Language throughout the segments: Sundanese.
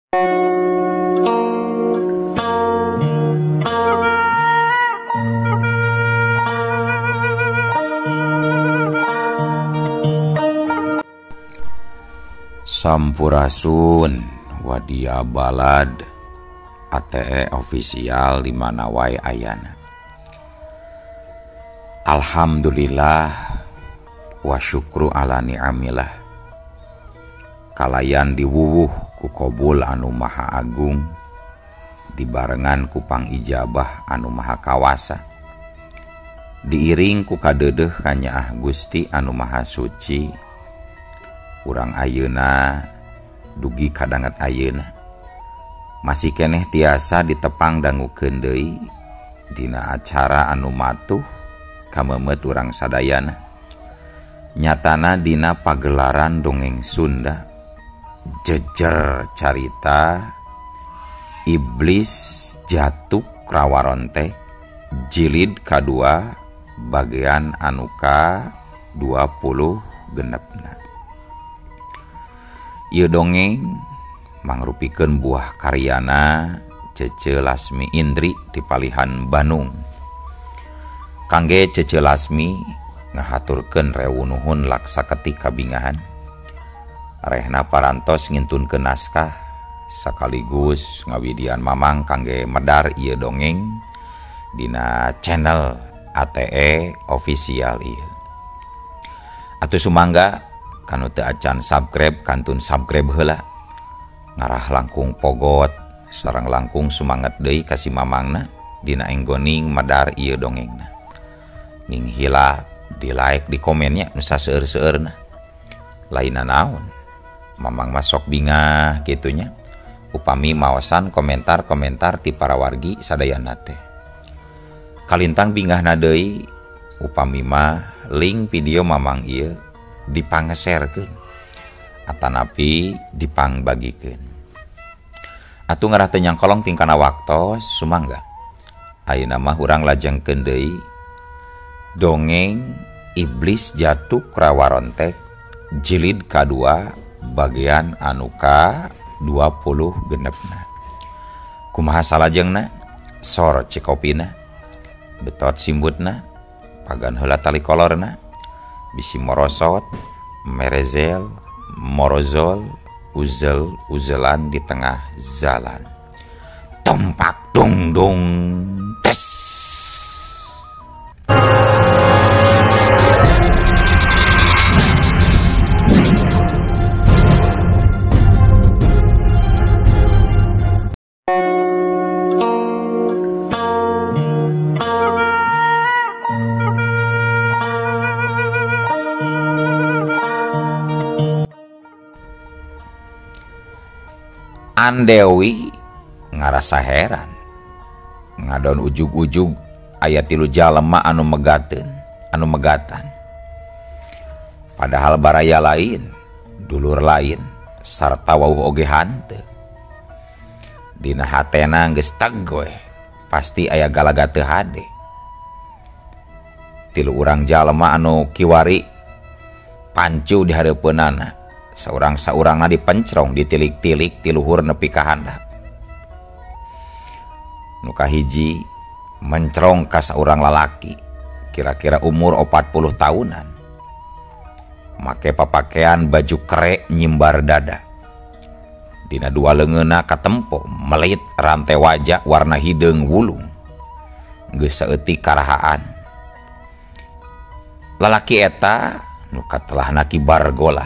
Sampurasun Wadia Balad ATE official di mana wae ayana. Alhamdulillah wa syukru ala ni'amillah. Kalayan diwuwuh ku kobul anu maha agung, dibarengan ku pangijabah anu maha kawasa, diiring ku kadeudeuh kanyaah Gusti anu maha suci. Urang ayeuna dugi kadanget ayeuna masih keneh tiasa ditepang dangukeun deui dina acara anu matuh kamemet urang sadayana, nyatana dina pagelaran dongeng Sunda jejer carita Iblis Jatuk Rawarontek jilid kadua bagian anu ka 20 genepna. Ieu dongeng mangrupikeun buah karyana Cece Lasmi Indri di Palihan Bandung. Kangge Cece Lasmi ngahaturkeun rewu nuhun laksa ketika kabingahan. Rehna parantos ngintunkeun naskah sekaligus ngawidian mamang kangge medar ieu dongeng dina channel ATE official ieu. Atuh sumangga kanu teu acan subscribe kantun subscribe heula, ngarah langkung pogot sareng langkung sumanget deui ka si mamangna dina enggoning medar ieu dongengna. Ning hila di like di komennya nu saseueur-seueurna. Lainna naon mamang mah sok bingah kitunya upami maosan komentar-komentar ti para wargi sadayana teh. Kalintang bingahna deui upami mah link video mamang ieu dipangeserkeun atanapi dipangbagikeun. Atuh ngarah teu nyangkolong tingkana waktos sumangga. Ayeuna mah urang lajengkeun deui dongeng Iblis Jatuk Rawarontek jilid kadua bagian anu ka 20 genepna. Kumaha salajengna? Sor cikopina, betot simbutna, pagan heula tali kolorna, bisi morosot, merezel, morozol, uzel uzelan di tengah jalan. Tumpak dung dung tes. Andewi ngarasa heran ngadon ujug-ujug aya tilu jalema anu megateun anu megatan, padahal baraya lain dulur lain sarta wauh oge hanteu. Dina hatena geus teg we pasti aya galaga teu hade. Tilu urang jalema anu kiwari pancu di hareupeunana, saurang-saurangna dipencrong ditilik-tilik tiluhur nepi ka handap. Nu kahiji mencrong ka saurang lalaki kira-kira umur 40 tahunan, make papakaian baju kerek nyimbar dada. Dina dua leungeunna katempo melit rantai wajah warna hideung wulung, geus saeutik karahaan. Lalaki eta nu katelahna Ki Bargola,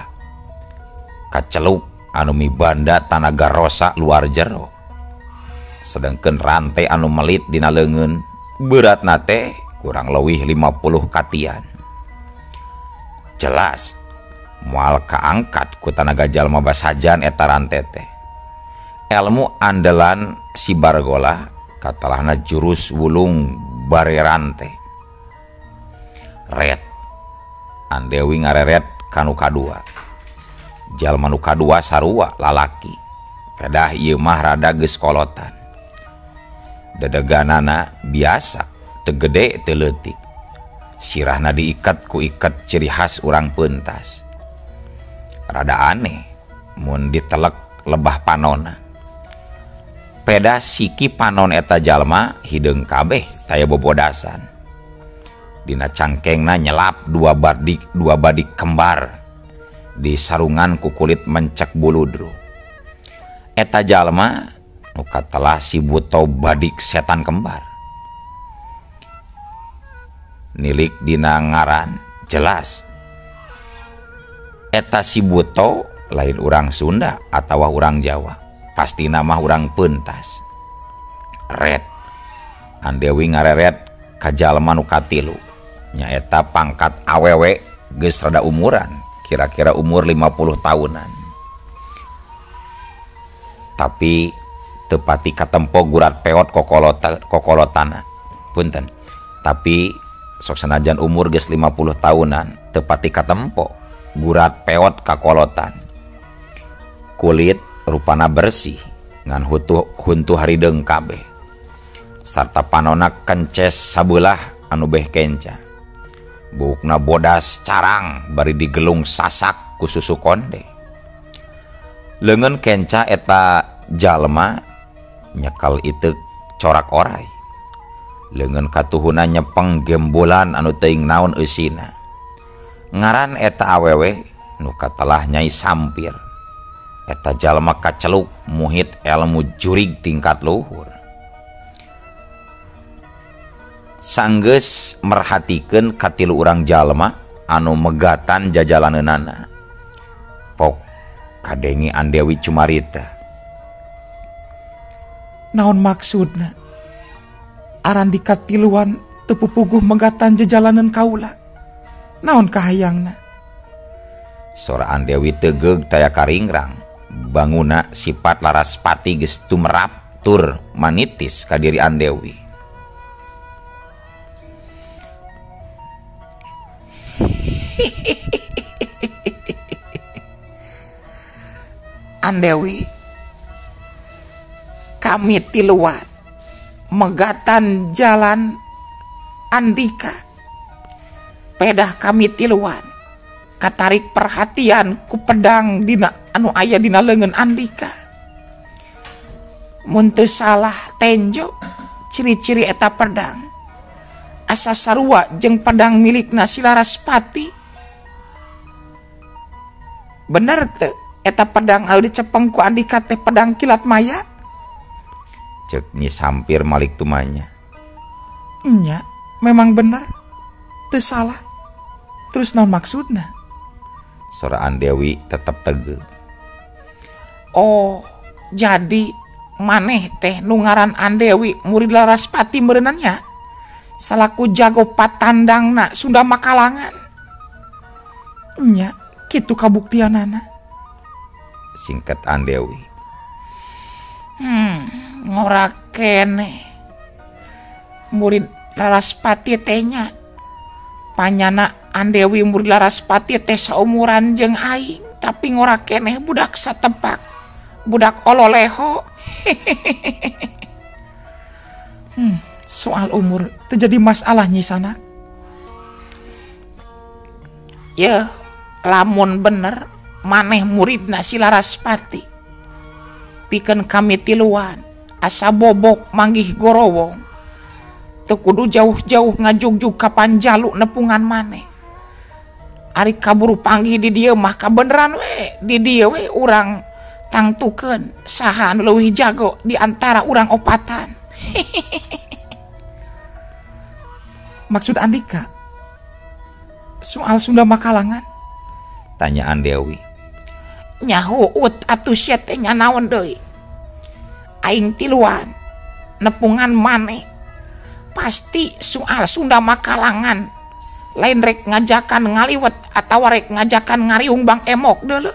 kaceluk anu mibanda tanaga rosa luar jero, sedangkan rantai anu melit dina leungeun beratna teh kurang leuwih 50 katian. Jelas moal kaangkat ku tanaga jalma basajan eta rantai teh. Elmu andalan si Bargola katalahna jurus wulung bare rantai. Ret Andewi ngareret kanu kadua. Jalma nu kadua sarua lalaki, pedah ieu mah rada geus kolotan. Dedeganana biasa, teu gede teu leutik. Sirahna diikat ku ikat ciri khas urang pentas. Rada aneh mun ditelek lebah panona. Peda siki panon eta jalma hideung kabeh taya bobodasan. Dina cangkengna nyelap dua badik kembar di sarungan ku kulit mencek buludru. Eta jalma nu katelah si Buto badik setan kembar. Nilik dina ngaran jelas eta si Buto lain urang Sunda atawa urang Jawa, pasti nama urang Pentas. Red Andewi ngareret ka jalma nu katilu, nyaeta pangkat awewe geus rada umuran, kira-kira umur 50 tahunan. Tapi tepati katempo gurat peot kokolotana. Punten. Tapi sok sanajan umur geus 50 tahunan, tepati katempo gurat peot kakolotan. Kulit rupana bersih ngan huntu harideung kabeh. Sarta panona kences sabelah anu beh kenca. Buukna bodas carang bari digelung sasak ku susu konde. Leungeun kenca eta jalma nyekal iteuk corak orai. Leungeun katuhuna nyepeng gembolan anu teuing naon eusina. Ngaran eta awewe nu katelah Nyai Sampir. Eta jalma kaceluk muhit ilmu jurig tingkat luhur. Sanggeus merhatikeun katilu urang jalma anu megatan jajalaneunana. Pok kadengi Andewi cumarita. Naon maksudna? Arandika tiluan teu pupuguh megatan jajalaneun kaula. Naon kahayangna? Sora Andewi tegeug taya karingrang. Banguna sifat Laraspati geus tumerap tur manitis ka diri Andewi. Andewi, kami tiluan megatan jalan Andika. Pedah kami tiluan katarik perhatian ku pedang dina anu aya dina leungeun Andika. Mun teu salah tenjo ciri-ciri eta pedang asa sarua jeung pedang milikna si Laraspati. Bener teu eta pedang anu dicepeng ku Andika teh pedang kilat maya? Cek Nyi Sampir malik tumanya. Nya, memang bener, teu salah. Terus naon maksudna? Sora Andewi tetep tegeug. Oh, jadi maneh teh nu ngaran Andewi murid Laraspati meureunna nya? Salaku jago patandangna Sunda Makalangan. Nya, kitu kabuktianana. Singkat Andewi. Ngora keneh. Murid Laraspati teh nya. Panyana Andewi murid Laraspati teh saumuran jeung aing, tapi ngora keneh budak satepak, budak ololeho. Soal umur terjadi masalah Nyi Sanak. Yeuh, lamun bener maneh muridna si Laraspati. Pikeun kami tiluan asa bobok manggih gorowong. Teu kudu jauh-jauh ngajugjug ka Panjalu nepungan maneh. Ari kaburu panggih di dieu mah kabeneran we, di dieu we urang tangtukeun saha anu leuwih jago di antara urang opatan. Maksud Andika soal Sunda Makalangan? Tanya Andewi. Nyahuut atuh sia teh nya naon deui. Aing tiluan nepungan maneh pasti soal Sunda Makalangan lain rek ngajakan ngaliwet atawa rek ngajakan ngariung Bang Emok deuleu.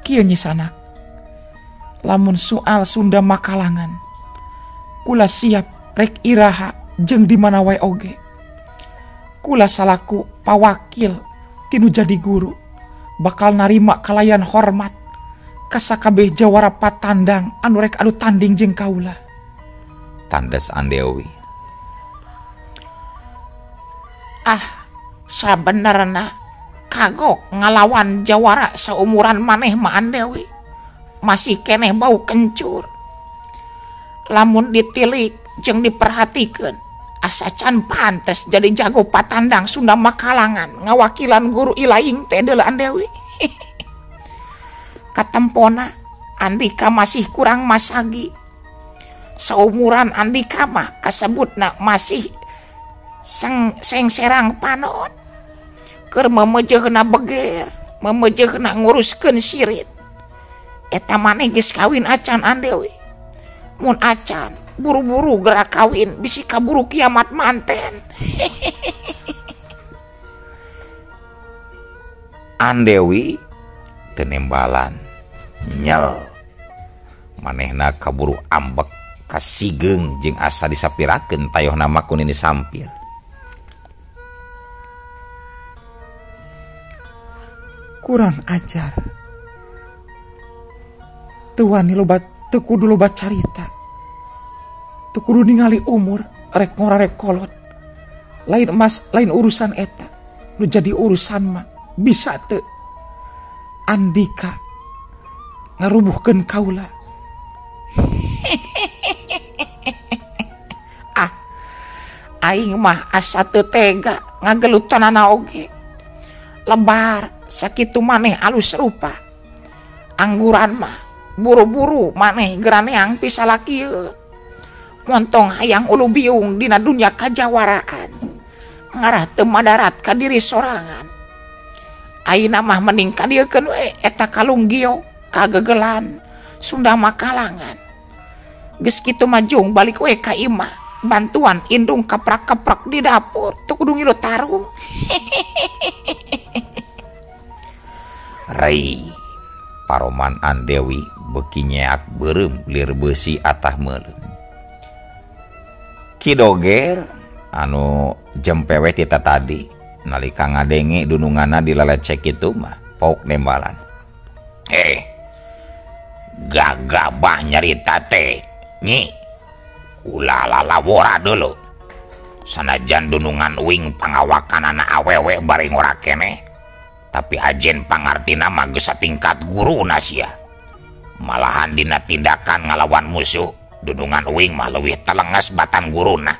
Kieu Nyi Sanak, lamun soal Sunda Makalangan kula siap rek iraha jeung di mana wae oge. Kula salaku pawakil tinu jadi guru bakal narima kalayan hormat kasakabeh jawara patandang anu rek adu tanding jeung kaula. Tandes Andewi. Ah, sabenerna Kagok ngalawan jawara saumuran maneh mah Andewi masih keneh bau kencur. Lamun ditilik jeung diperhatikeun asa can pantes jadi jago patandang Sunda Makalangan ngawakilan guru Ilaing teh deuleu Andewi. Katempona Andika masih kurang masagi. Saumuran Andika mah kasebutna masih sengserang panon. Keur memejehna beger, memejehna nguruskeun sirit. Eta maneh geus kawin acan Andewi. Mun acan buru-buru gerak kawin bisi kaburu kiamat manten. Andewi teu nembalan nyel. Manehna kaburu ambek kasigeung jeung asa disapirakeun tayohna mah ku Nini Sampir. Kurang ajar. Teu wani loba teu kudu loba carita. Teu kudu ningali umur rek ngora rek kolot. Lain emas lain urusan eta. Nu jadi urusan mah bisa teu Andika ngarubuhkeun kaula. Ah, aing mah asa teu tega ngagelutanana oge. Lebar sakitu maneh alus rupa. Angguran mah buru-buru maneh geraneang pisalakieun. Montong hayang ulu biung dina dunya kajawaraan. Ngarah teu madarat ka diri sorangan. Ayeuna mah mending kadieukeun we eta kalung giok kagegelan Sunda Makalangan. Geus kitu mah jung balik we ka imah. Bantuan indung kaprak-kaprak di dapur teu kudu ngilu tarung. Rei paroman Andewi beuki nyeak beureum lir beusi atah meuleum. Ki Doger anu jempewe ti tadi nalika ngadenge dununganna dilalecek kitu mah pauk nembalan. Gagabah nyarita teh nyi ulah lalawora dulu. Sanajan dunungan uing pangawakanana awewe bari ngora keneh, tapi ajen pangartina mah geus satingkat guruna sia. Malahan dina tindakan ngalawan musuh, dunungan uing mah leuwih telenges batan guruna.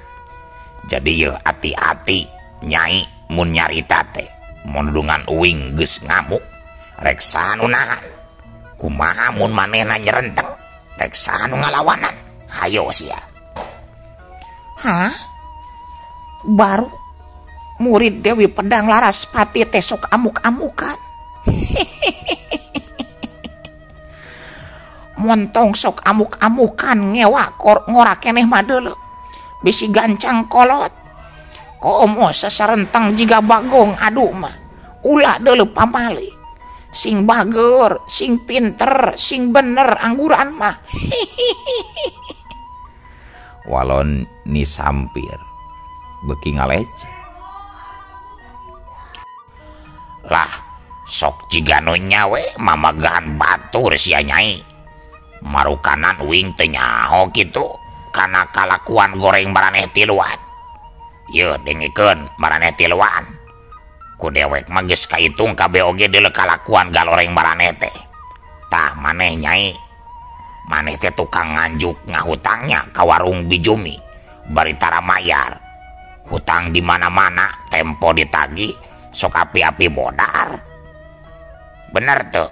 Jadi yeuh ati-ati nyai mun nyarita teh, mun dunungan uing geus ngamuk rek saha nu nahan. Kumaha mun manehna nyerenteng rek saha nu ngalawanan. Hayo sia. Hah? Baru murid Dewi Pedang Laraspati teh sok amuk-amukan. Montong sok amuk-amukan ngewa ngora keneh mah deuleu. Bisi gancang kolot. Komo sesarentang jiga bagong adu mah. Ulah deuleu pamali. Sing bager, sing pinter, sing bener angguran mah. Walon Ni Sampir beuki ngaleceh. Lah sok jiga nu nyawe mamagaan batur sia nyai. Marukanan uing teu nyaho kitu kana kalakuan goreng maraneh tiluan. Yeuh dengekeun maraneh tiluan. Ku dewek mah geus kaitung kabeh oge deuleu kalakuan galoreng maraneh teh. Tah maneh nyai, maneh teh tukang nganjuk ngahutangnya ka warung Bijumi bari tara mayar. Hutang di mana-mana tempo ditagih sok api-api bodar. Bener tuh.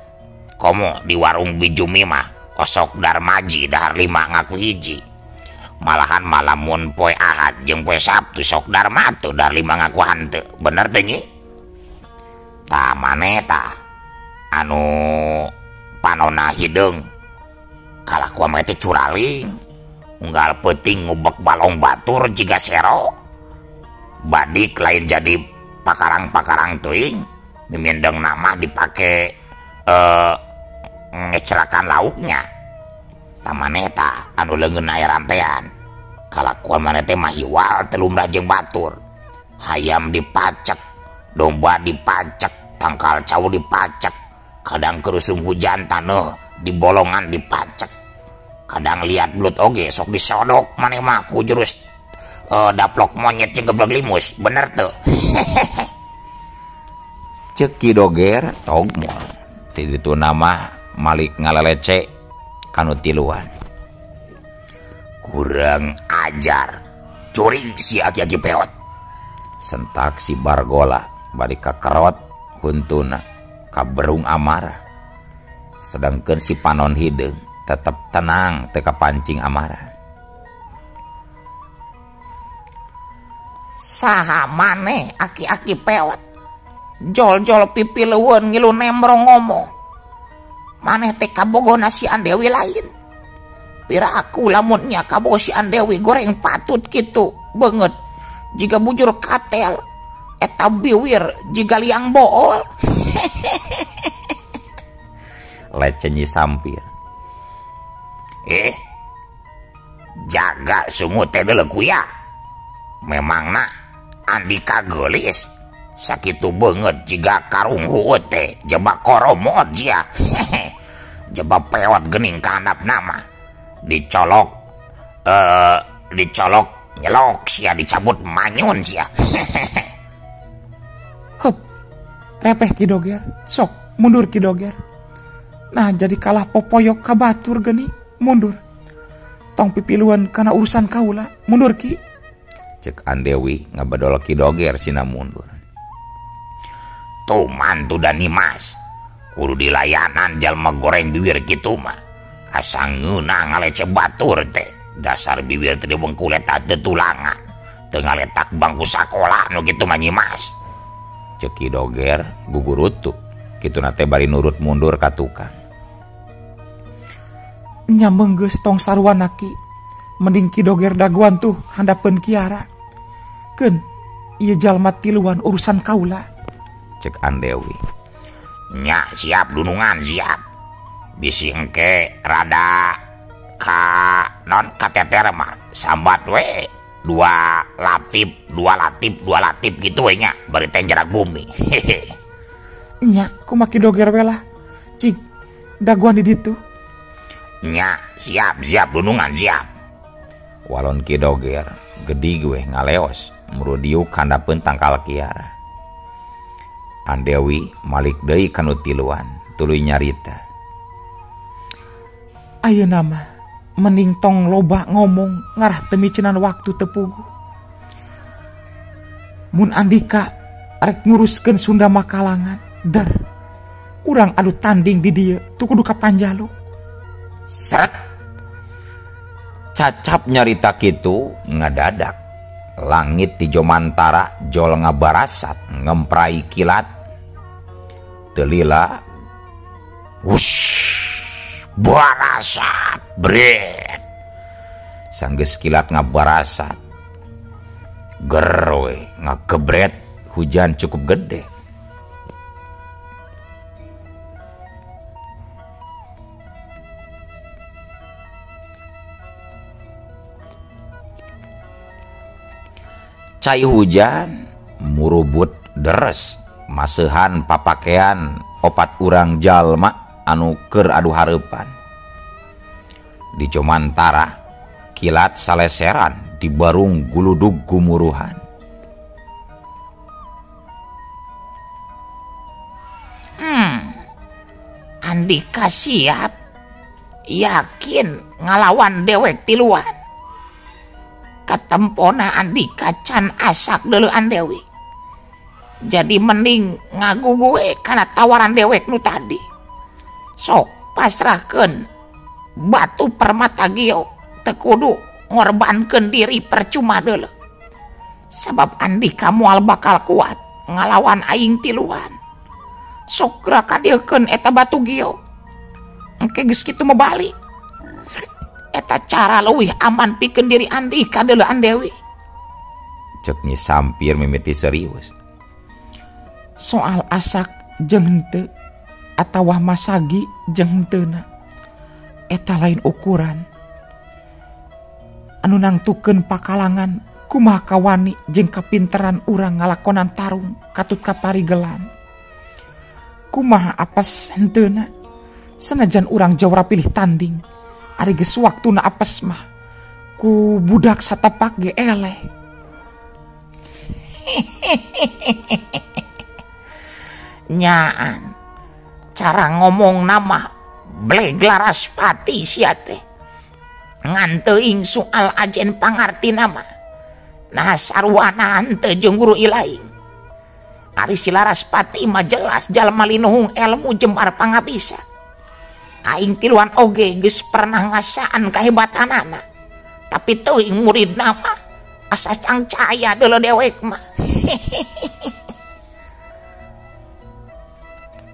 Komo di warung Bijumi mah osok darmaji dahar 5 ngaku hiji. Malahan malamun poe Ahad jeung poe Sabtu sok darma tuh dahar 5 ngaku hanteu. Bener teh nyi? Tah maneh tah anu panona hideung kalakuan mah teh curaling. Unggal peuting ngubek balong batur jiga sero. Badik lain jadi pakarang-pakarang teuing, mimindeng nama dipake ngecerakan lauknya. Tah maneh tah anu leungeun aya rantean. Kalakuan maneh teh mah hiwal teu lumrah jeung batur. Hayam dipacek, domba dipacek, tangkal cau dipacek, kadang kerusum hujan taneuh di bolongan dipacek. Kadang liat belut oge sok disodok maneh mah ku jurus daplok monyet jeung geblek limus. Bener tuh. Cek Ki Doger togmol. Ti ditu nama malik ngalelece kanu tiluan. Kurang ajar. Curing si aki-aki peot. Sentak si Bargola bari kakerot huntuna kaberung amarah. Sedangkan si Panon Hideung tetep tenang teu kapancing amarah. Saha maneh aki-aki peot? Jol-jol pipi leuweun ngilu nembrong ngomong. Maneh teh kabogona si Andewi lain. Pira aku lamun nya kabogo si Andewi goreng patut kitu beungeut jiga bujur katel eta biwir jiga liang bool. Leceh Nyi Sampir. Jaga sungu teh deuleu kuya. Memangna Andika geulis sakitu beungeut jiga karung hueut teh jebak koromot jia. Jebak pewat geuning ka handap nama. Dicolok dicolok nyelok sia dicabut manyun sia. Hup. Repeh Ki Doger, sok mundur Ki Doger. Nah jadi kalah popoyok ka batur geni mundur. Tong pipiluan kana urusan kaula, mundur Ki. Cek Andewi ngabedol Ki Doger sina mundur. Tuh mantu dan Nimas kudu dilayanan jalma goreng bibir kitu mah. Asa ngeunah ngalece batur teh. Dasar bibir teh dibengkulet teu tulangan. Teu ngaletak bangku sakola nu kitu mah Nyimas. Cek Ki Doger gugurutuk. Kituna teh bari nurut mundur ka tukang. Nya meunggeus tong sarwana Ki. Mending Ki Doger daguan tuh handapeun Kiara. Keun ieu jalma tiluan urusan kaula. Cek Andewi. Nya siap dunungan siap. Bisi engke rada ka non kateter mah sambat we dua latip dua latip dua latip gitu we nya bari teh jarak bumi. Nya kumaha Ki Doger we lah. Cik daguan di ditu. Nya siap siap dunungan siap. Walon Ki Doger gedig we ngaleos murudiuk handapeun tangkal Kiara. Andewi malik deui kanu tiluan tuluy nyarita. Ayeuna mah mending tong loba ngomong ngarah teu micenan waktu teu puguh. Mun Andika rek nguruskeun Sunda Makalangan, der urang adu tanding di dieu tu kudu ka Panjalu. Sret. Cacap nyarita kitu ngadadak. Langit ti Jomantara jol ngabarasat ngemprai kilat. Teu lila wush barasat bret. Sanggeus kilat ngabarasat. Ger we ngagebret hujan cukup gede. Cai hujan murubut deres maseuhan papakean opat urang jalma anu keur adu hareupan. Di Jomantara kilat saleseran di barung guludug gumuruhan. Andika siap yakin ngalawan dewek tiluan. Katempona Andika can asak deuleu Andewi. Jadi mending ngagu gue kana tawaran dewek nu tadi. Sok pasrahkeun batu permata giok teu kudu ngorbankeun diri percuma deuleu. Sabab Andika moal bakal kuat ngalawan aing tiluan. Sok geura kadiekeun eta batu giok. Engke geus kitu mah balik. Eta cara leuwih aman pikeun diri Andika deuleu Andewi. Cek Nyi Sampir mimiti serius. Soal asak jeung henteu atawa masagi jeung henteuna eta lain ukuran. Anu nangtukeun pakalangan kumaha kawani jeung kapinteran urang ngalakonan tarung katut kaparigelan. Kumaha apes henteuna senajan urang jawara pilih tanding. Ari geus waktuna apes mah ku budak satapak ge eleh. Nyaan cara ngomong nama Bleg Laraspati sia teh. Ngan teuing soal ajen pangarti nama. Nah sarwana henteu jeung guru ilaing. Ari si Laraspati mah jelas jalma linuhung ilmu jembar pangabisa. Aing tiluan oge geus pernah ngasaan kahebatanana. Tapi teuing muridna mah asa cangcaya deuleu dewek mah.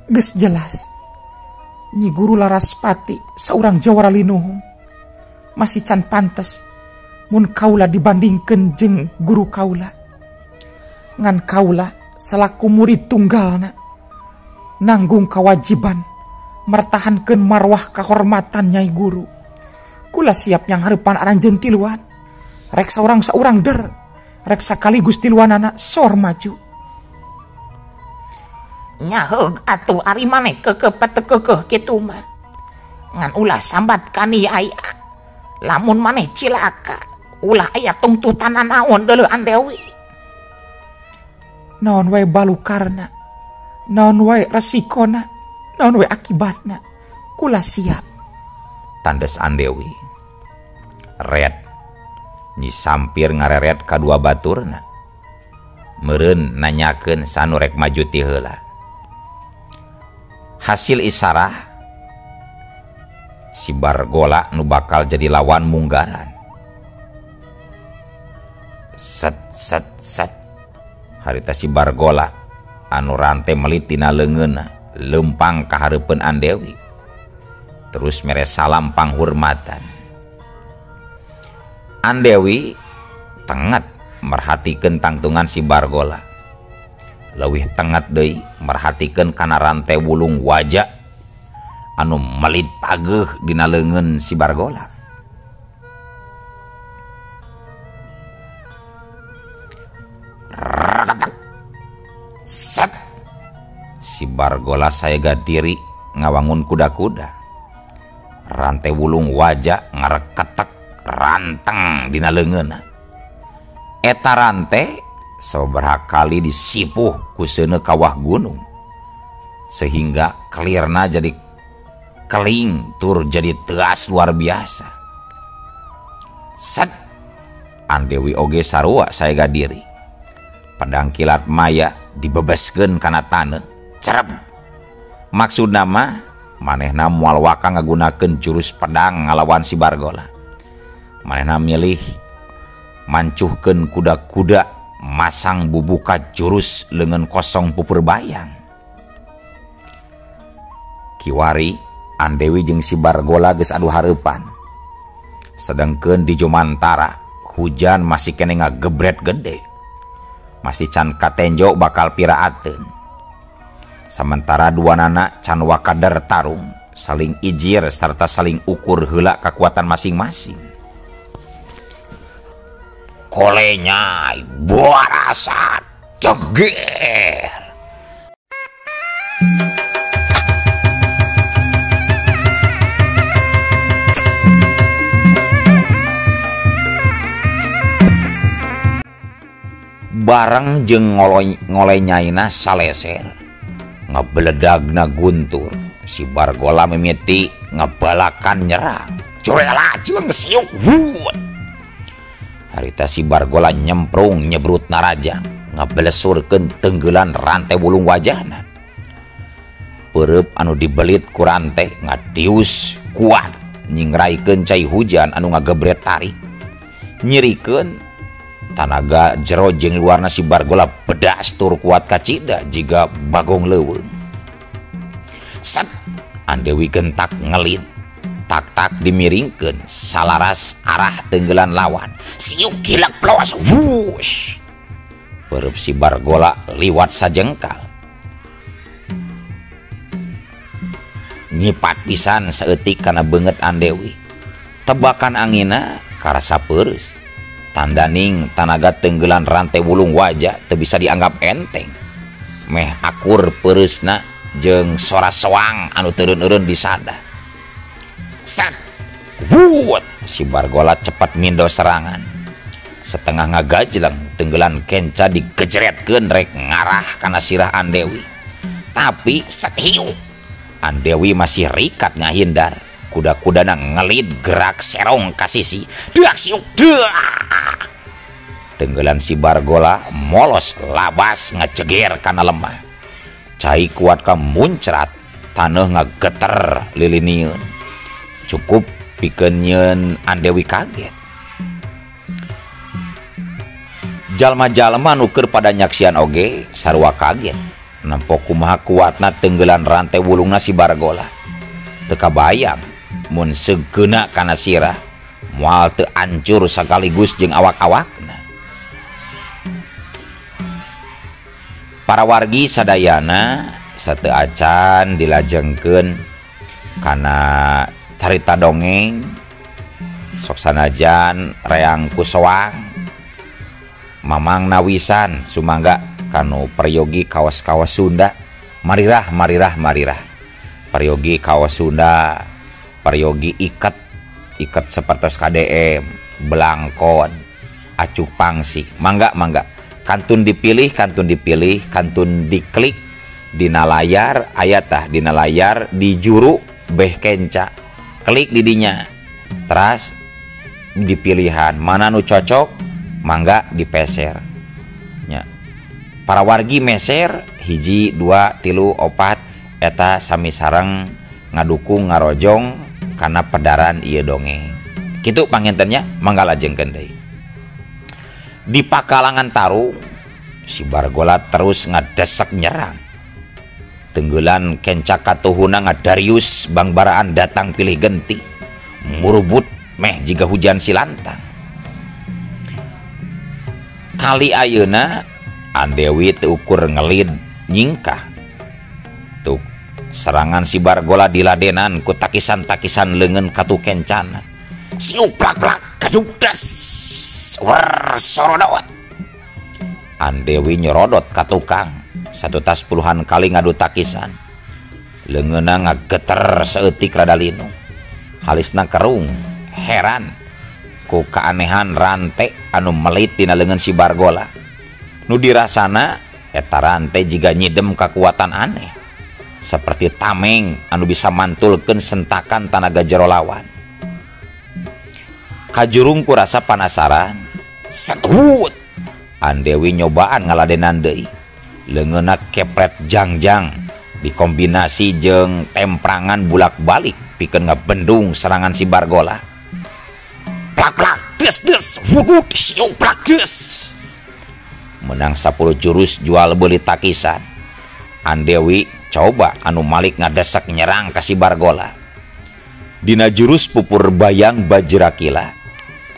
Geus jelas Nyi Guru Laraspati saurang jawara linuhung masih can pantes mun kaula dibandingkeun jeung guru kaula. Ngan kaula salaku murid tunggalna nanggung kewajiban mertahankeun marwah kahormatan Nyai Guru. Kula siap yang hareupan aranjeun tiluan. Rek saurang-saurang der, rek sakaligus tiluanana sor maju. Nyaheug atuh ari maneh keukeuh patekeukeun kitu mah. Ngan ulah sambat kani aya. Lamun maneh cilaka, ulah aya tungtutan naon deuleu Andewi. Naon wae balukarna, naon wae resikona, naon wae akibatna, kula siap. Tandes Andewi. Red Nyi Sampir ngareret kadua baturna. Meureun nanyakeun sanu rek maju ti heula. Hasil isarah si Bargola nu bakal jadi lawan munggaran. Set set set. Harita si Bargola anu rante melit dina leungeunna lempang ka hareupeun Andewi. Terus mere salam panghormatan. Andewi tenget merhatikeun tangtungan si Bargola. Leuwih tenget deui merhatikeun kana rante wulung waja anu melit pageuh dina leungeun si Bargola. Rakatak. Set. Si Bargola saega diri ngawangun kuda-kuda. Rante wulung waja ngareketek ranteng dina leungeunna. Eta rante sababaraha kali disipuh ku seuneu kawah gunung sehingga kelirna jadi keling tur jadi teas luar biasa. Set. Andewi oge sarua saega diri. Pedang kilat maya dibebeskeun kana taneuh. Cerep. Maksudna mah manehna moal waka ngagunakeun jurus pedang ngalawan si Bargola. Manehna milih mancuhkeun kuda-kuda masang bubuka jurus leungeun kosong pupur bayang. Kiwari Andewi jeung si Bargola geus adu hareupan. Sedengkeun di Jomantara hujan masih keneh ngagebret gede. Masih can katenjo bakal piraateun. Sementara dua nana can wakader tarung, saling ijir serta saling ukur heula kekuatan masing-masing. Kolenya buarasa ceger. Bareng jeung ngolenyaina saleser. Ngebeledagna guntur. Si Bargola mimiti ngebalakan nyerang. Curela jeung siuk. Harita si Bargola nyemprung nyebrut naraja, ngebelesurkeun tenggelan rantai wulung wajahna. Peureub anu dibelit ku rante ngadius kuat nyingraikeun cai hujan anu ngagebret tarik. Nyirikeun tanaga jero jeung luarna si Bargola bedas tur kuat kacida jiga bagong leuweung. Set. Andewi gentak ngelit. Tak-tak dimiringkeun salaras arah tenggelan lawan. Siuk gilak ploas wush. Peureub si Bargola liwat sajengkal. Nyipat pisan saeutik kana beungeut Andewi. Tebakan angina karasa peureus. Tandaning tanaga tenggelan rantai wulung wajah teu bisa dianggap enteng. Meh akur peureusna jeung sora soang anu teureun-eureun disada. Set. Wuut. Si Bargola cepat mindo serangan. Setengah ngagajleng tenggelan kenca digejretkeun rek ngarah kana sirah Andewi. Tapi setiu Andewi masih rikat ngahindar. Kuda-kudana ngelid gerak serong ka sisi. Deak siuk deak. Tenggelan si Bargola molos labas ngeceger kana lemah. Cai kuat ka muncrat, taneuh ngageter lilinieun. Cukup pikeun nyeun Andewi kaget. Jalma-jalma nu keur pada nyaksian oge sarua kaget. Nempo kumaha kuatna tenggelan rantai wulungna si Bargola. Teu kabayang mun segeuna kana sirah moal teu ancur sakaligus jeung awak-awakna. Para wargi sadayana sateu acan dilajengkeun kana carita dongeng sok sanajan reang kusoang mamang nawisan sumangga kanu peryogi kaos-kaos Sunda marirah marirah marirah peryogi kaos Sunda peryogi iket iket sapertos KDM belangkon acuk pangsi mangga mangga kantun dipilih kantun dipilih kantun diklik dina layar aya tah dina layar di juru beh kenca klik didinya teras dipilihan mana nu cocok mangga dipeser nya. Para wargi meser hiji 2 3 4 eta sami sareng ngadukung ngarojong kana pedaran ieu dongeng. Kitu pangintennya mangga lajengkeun deui. Di pakalangan tarung si Bargola terus ngadesek nyerang. Tenggelan kenca katuhuna ngadarius bangbaraan datang pilih genti. Murubut meh jiga hujan silantang. Kali ayeuna Andewi teu ukur ngelid nyingkah. Tuh serangan si Bargola diladenan ku takisan-takisan leungeun katu kencana. Siup plak-plak kadukdas wer sorodot. Andewi nyerodot ka tukang satu tas puluhan kali ngadu takisan. Leungeunna ngageter saeutik rada linu. Halisna kerung heran ku keanehan rante anu melit dina leungeun si Bargola. Nu dirasana eta rante jiga nyidem kakuatan aneh seperti tameng anu bisa mantulkeun sentakan tanaga jero lawan. Kajurung ku rasa panasaran setut Andewi nyobaan ngaladenan deui. Leungeunna kepret jangjang dikombinasi jeung temprangan bulak-balik pikeun ngabendung serangan si Bargola. Plak-plak des des wuduk siung plak des. Menang 10 jurus jual beli takisan. Andewi coba anu malik ngadesek nyerang ka si Bargola. Dina jurus pupur bayang bajrakila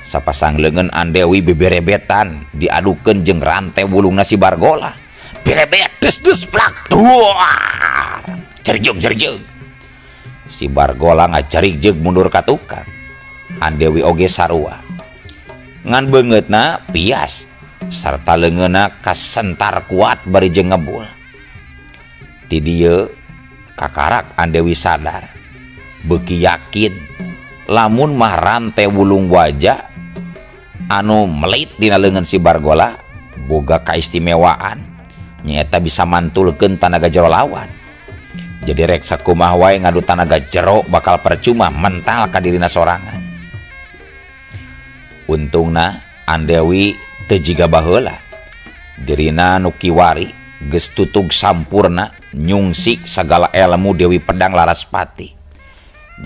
sapasang leungeun Andewi beberebetan diadukeun jeung rantai wulungna si Bargola. Berebet des des plak duar jerjeg jerjeg. Si Bargola ngajarik jeung mundur ka tukang. Andewi oge sarua. Ngan beungeutna pias sarta leungeunna kasentar kuat bari jeung ngebul. Di dieu kakarak Andewi sadar beuki yakin lamun mah rantai wulung wajah anu melit dina leungeun si Bargola boga kaistimewaan nyaeta bisa mantulkeun tanaga jero lawan. Jadi rek sakumaha wae ngadu tanaga jero bakal percuma mental ka dirina sorangan. Untungna Andewi teu jiga baheula. Dirina nu kiwari geus tutug sampurna nyungsi sagala elmu Dewi Pedang Laraspati.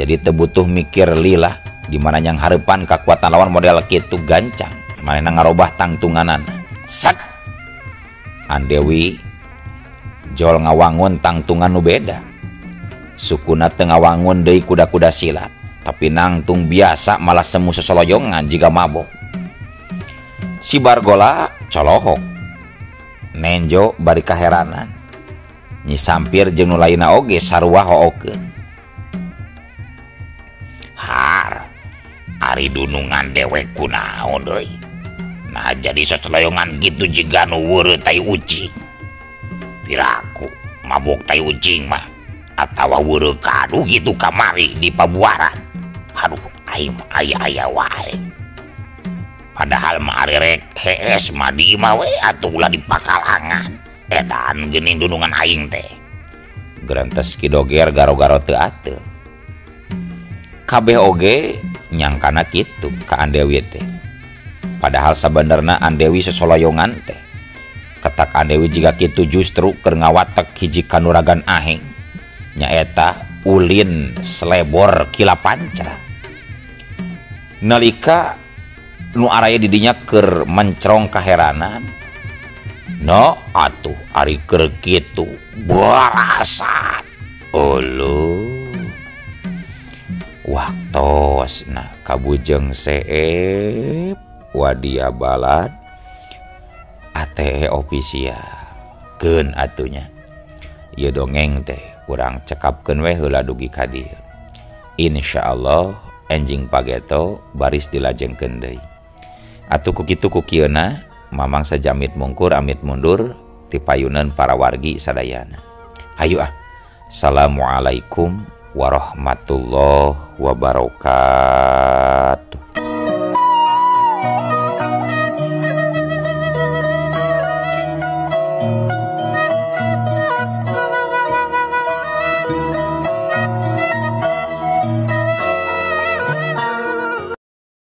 Jadi teu butuh mikir lila di mana yang hareupan kakuatan lawan model kitu gancang manehna ngarobah tangtunganana. Set Andewi jol ngawangun tangtungan nu beda. Sukuna teu ngawangun deui kuda-kuda silat, tapi nangtung biasa malah semu sosoloyongan jiga mabok. Si Bargola colohok nenjo bari kaheranan. Nyi Sampir jeung nu lainna oge sarua hookeun. Har ari dunungan dewek kunaon deui. Nah jadi sosoloyongan gitu jiga nu weureuh tai ucing. Piraku mabok tai ucing mah atawa weureuh kadu gitu kamari di pabuaran. Aduh aing aya-aya wae. Padahal mah ari rek hees mah di imah we atuh ulah di pakalangan. Edan geuning dunungan aing teh. Gerentes Ki Doger garo-garo teu ateul. Kabeh oge nyangkana kitu ka Andewi teh. Padahal sabenerna Andewi sosoloyongan teh. Ketak Andewi jiga kitu justru keur ngawatek hiji kanuragan aheng. Nyaeta ulin selebor kilapanca. Nalika nu araya didinya keur mencrong kaheranan, no atuh ari keur kitu barasat. Uluh. Waktosna kabujeng seep wadia balad ATE official keun atunya. Ieu dongeng teh urang cekapkeun we heula dugi ka dieu. Insyaallah enjing pageto baris dilajengkeun deui. Atuh ku kitu ku kieuna Mamang sajamit mungkur amit mundur tipayunan para wargi sadayana. Hayu ah. Assalamualaikum warahmatullahi wabarakatuh.